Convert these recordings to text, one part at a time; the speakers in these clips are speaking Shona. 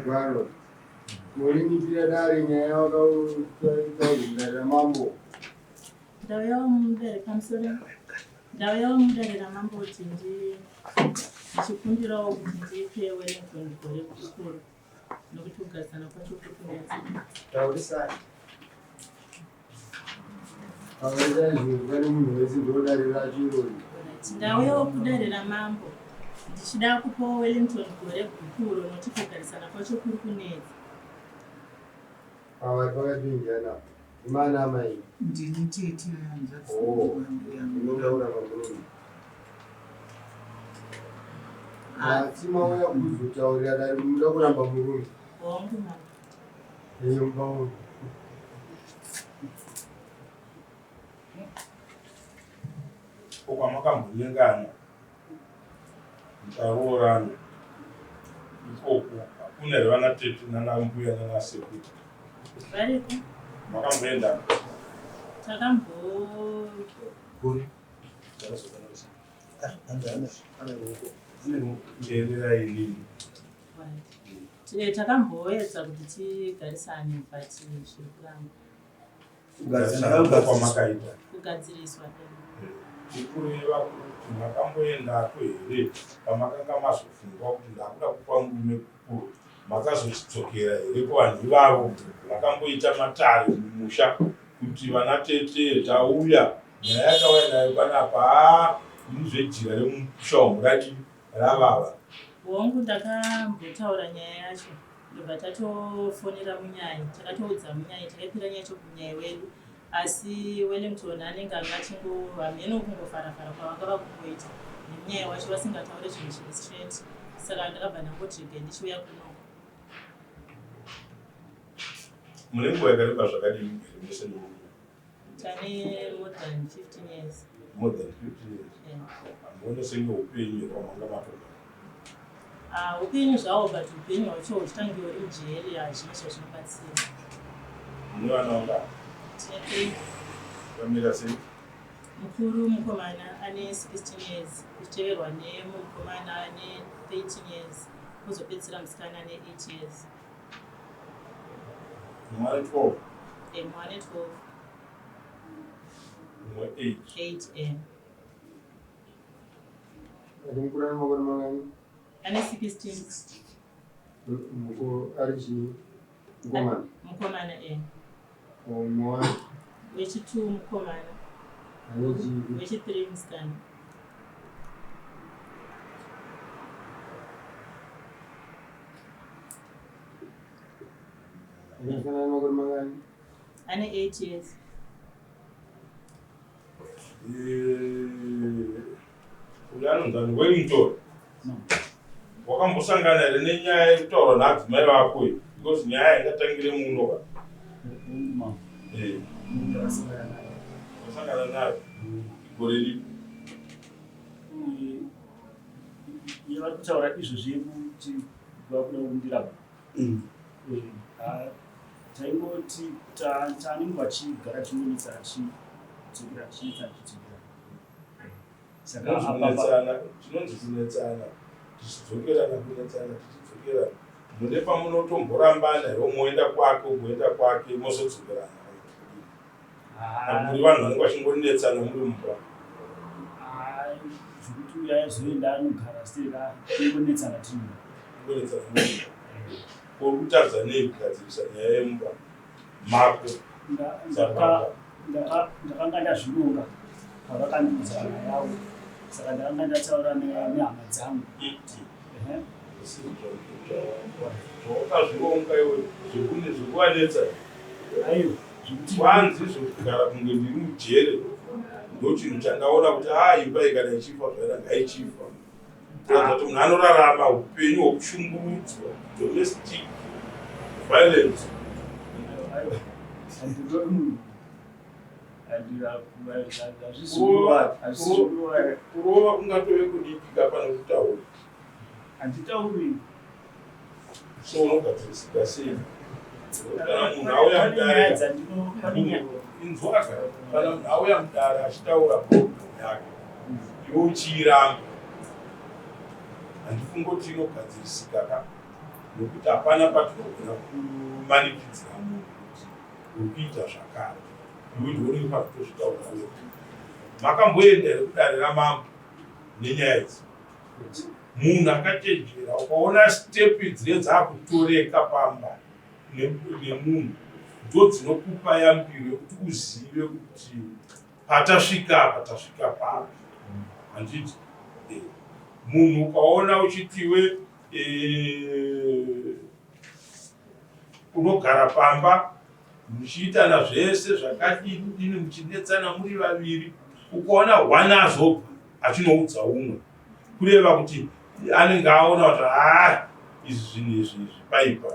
Gwaro. Murinipira dare nyaya wakataurira ramambo. Ndauyawo mudare pamusoro. Ndauyawo mudare ramambo kuti ndi ndichikumbirawo kuti ndipe Wellington gore gukuru nokuti kugarisana kwacho kuri kunetsa. Taurisai. Taurisai zvinhu pane munhu wese ndodare racho irori. Ndauyawo kudare ramambo ndichida kupawo Wellington gore gukuru nokuti kugarisana kwacho kuri kunetsa. Ava vari pakati penjana. Imana amai. Ndini tete hanzvadzi Oh. yambuya. Unotaura pamurume. Asi mauya kuzotaurira dare munoda kuramba murume. Hongu mama. Iyo mubawo. Ko kwamakambonyengana mukaroorana ikoko hakuna here vana tete nana mbuya nana sekuru? Variko. Makamboenda? Takambo Gore. Teererai inini. Right. Takamboedza kuti tigarisane but zviri kuramba. Kugarisana kwamakaita. Kugadziriswa. Ndikureva kuti makamboendako here pamakanga mazofungwa kuti ndakuda kupa murume gupuro makazochidzokera here kuvanhu ivavo vakamboita matare mumusha kuti vana tete tauya nyaya yatauya nayo panapa haa ini zvejira remumusha umu radii ravava. Hongu ndakambotaura nyaya yacho ndobva tatofonera munyayi takatoudza munyayi takaipira nyaya yacho kumunyayi wedu asi Wellington anenge anga achingo hameno kungofarafara kwavanga vakungoita nemunyayi wacho vasingataure zvinhu zviri straight saka ndakabva ndangoti regai ndichiuya kunoko. Mune nguva yakareba zvakadini mugere mese nemurume? Tane more than 15 years. More than 15 years. Yeah. Hamuone senge upenyu here hwamanga matogara? Ah, upenyu zvawo but upenyu hwacho huchitange uri mujeri hazvina zvazvinobatsira. Mune vana vangani? Tine 3. Vamira sei? Mukuru mukomana ane 16 years kuchiteverwa nemukomana ane 13 years kuzopedzisira musikana ane 8 years. Mumwe ane 12. Eh, mumwe ane 12. Mumwe 8. 8 eh. Ati mukuru ane makore mangani? Ane 16. Mukuru ari chii? Mukomana. Mukomana eh. Mumwe Wechi2 mukomana. ane chii? Wechi3 musikana. Ane musikana ane makore mangani? Ane 8 years. Uyu anonzi ani? Wellington. Wakambosangana here nenyaya yekutaurwa naadzimai vako iyi? Because nyaya haingatangire muno ka. Eh. Wasangana nayo gore ripi? Yavari kutaura izvozvi yekuti vakuda kundirapa. Taingoti taanenge vachigara chingonetsa achidzokera achinetsa achidzokera. Saka Chinonzi kunetsana, chinonzi kunetsana tichidzokerana, kunetsana tichidzokerana. Mune pamunotomborambana here moenda kwake ugoenda kwake mozodzokerana? Muri vanhu vanenge vachingonetsana muri mumba. Zvekuti uyu aizoenda anogara siteka tingonetsana tiri mumba. Kungonetsana muri mumba. Ko uri kutadza nei kugadzirisa nyaya yemumba mako sababa? Ndakanga ndazvironga pavakandiudza nyaya yavo, saka ndakanga ndataura nehama dzangu. Ehe. Zvawakazvironga iwe zvekune zvekuvanetsa Aiwa, zvekuti kwanzi zvekugara kunge ndiri mujere ndochinhu chandaona kuti haa imba iyi kana ichifa zvaina ngaichifa kuratidza kuti munhu anorarama upenyu hwekushungurudzwa domestic violence. Aiwa, handirori munhu. Handizvikurova. Kurova kungatove kudiki ka pane kutaura. Handitauri. So unogadzirisika sei? Kana munhu auya mudare, inzwaka, kana munhu auya mudare achitaura problem yake, iwe uchiiramba, handifungi kuti inogadzirisika ka. Nokuti hapana patinogona kumanikidzira munhu kuti uri kuita zvakare. Iwe ndiwe unenge pakutozvitaura wega. Makamboenda here kudare ramambo nenyaya idzi? Munhu akachenjera ukaona step dzine dzakutoreka pamba nemunhu ndodzinokupa yambiro yekuti uzive kuti patasvika apa tasvika papi handiti eh, munhu ukaona uchitiwe eh, unogara pamba muchiitana zvese zvakadini dini muchinetsana muri vaviri ukaona one azobva achinoudza umwe kureva kuti anenge aona kuti haa izvi zvinhu izvi izvi paipa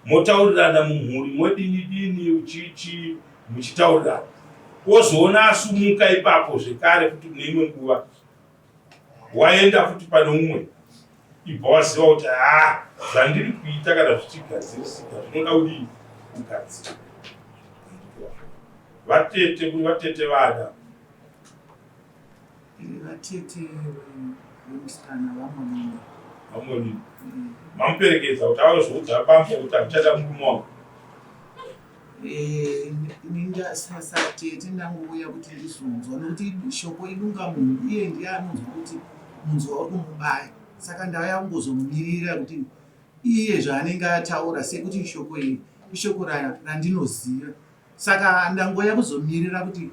motaurirana mumhuri modini dini chichi muchitaurirana wozoona asumuka ipapo zvekare futi kune imwe nguva waenda futi pane umwe ibva waziva kuti haa zvandiri kuita kana zvichigadzirisika zvinoda kudii kugadzira vatete kuri vatete vada Vatete vemusikana vamonini. Vamonini. Mamuperekedza kuti azoudza bambo kuti handichada murume wangu. Eh, satete ndangouya kuti ndizonzwa nokuti shoko idunga munhu iye ndiye anonzwa kuti munzwa uri kumubaya saka ndauya kungozomumirira kuti iye zvaanenge ataura sekuti shoko iri ishoko randinoziva Saka ndangouya kuzomirira kuti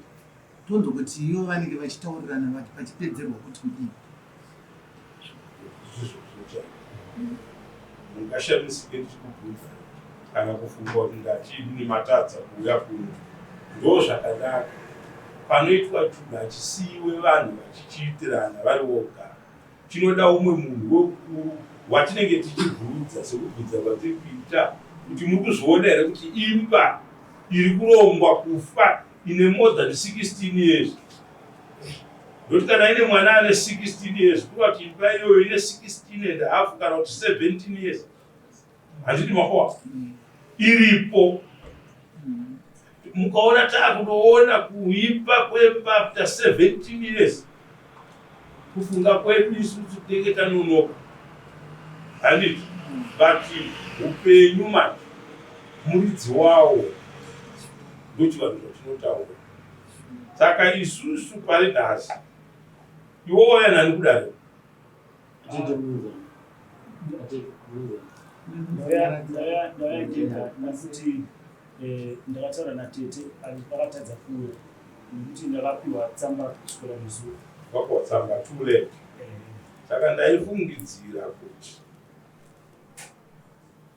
tonzwa kuti ivo vanenge vachitaurirana vachipedzerwa kuti kudii. Mungashamisike ndichikubvunza kana kufunga kuti ndati inini matadza kuuya kuno. Ndozvakanaka panoitwa chinhu hachisiiwe vanhu vachichiitirana vari voga. Chinoda umwe munhu wekukuru watinenge tichibvunza sekubvunza kwatiri kuita kuti muri kuzviona here kuti imba iri kurongwa kufa ine more than 16 years ndokuti kana ine mwana ane 16 years kureva kuti imba iyoyo ine 16 and half kana kuti 17 years handiti makowa iripo mukaona taakutoona kuipa kwemba after 17 years kufunga kwedu isusu tinenge tanonoka handiti but upenyu manje muridzi wawo ndochivanhu zvatinotaura saka isusu pari nhasi iwe wauya nani kudare Ndauya nekuti eh, ndakataura natete vakatadza kuuya nekuti ndakapiwa tsamba kuswera nezuro. Wapiwa tsamba too late. Eh. Saka ndaifungidzira kuti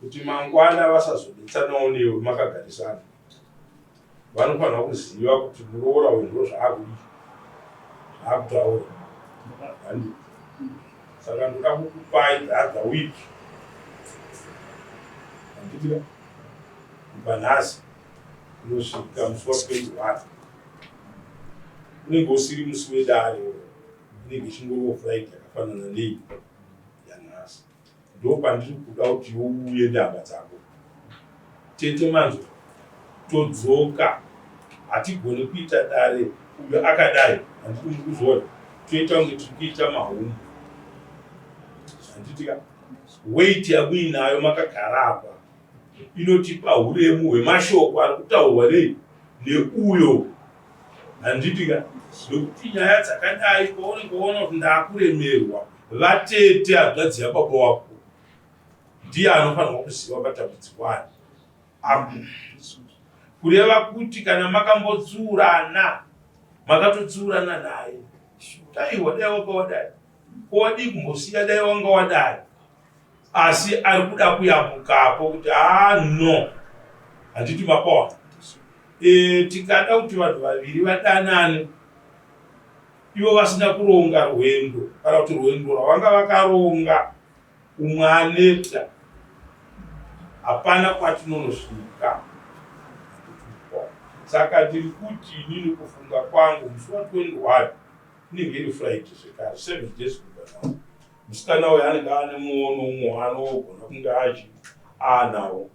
kuti mangwana vasazonetsanawo newe makagarisana. Vanofanira kuziva kuti muroora uyu ndo zvaakudii zvaakutaura handi saka ndoda kukupai the other week handitika kubva nhasi kunosvika musi wa 21 unenge usiri musi wedare inenge ichingoriwo friday yakafanana nei yanhasi Ndopandiri kuda kuti iwe uuye nehama dzako. Tete manzwa todzoka hatigoni kuita dare uyo akadai handiti muri kuzviona toita kunge tiri kuita mahumbwe handiti ka weight yamuinayo makagara apa inotipa huremu hwemashoko ari kutaurwa nei neuyo handiti ka nekuti nyaya dzakadai paunenge waona kuti ndakuremerwa Vatete hanzvadzi yababa wako ndiye anofanirwa kuziva matambudziko ani ako. Kureva kuti kana makambotsiurana makatotsiurana naye. Aiwa dai wanga wadai. Ko wadii kumbosiya dai wanga wadai. Asi ari kuda kuyambukapo kuti haa no. Handiti mapaona. E, tikada kuti vanhu vaviri vadanane ivo vasina kuronga rwendo kana kuti rwendo rwavanga vakaronga umwe aneta hapana kwatinonosvika saka ndiri kuti inini kufunga kwangu musi wa 21 inenge iri friday zvekare seven days kubva nhasi musikana uyo anenge ane muono umwe waanogona kunge achi aanawo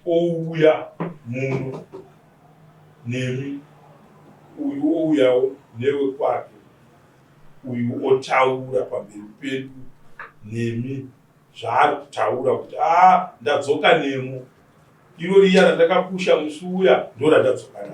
ouya muno nemi uyu ouyawo newekwake uyu otaura pamberi pedu nemi zvaari kutaura kuti a ah, ndadzoka nemo iro riya randakapusha musi uya ndo randadzoka naro.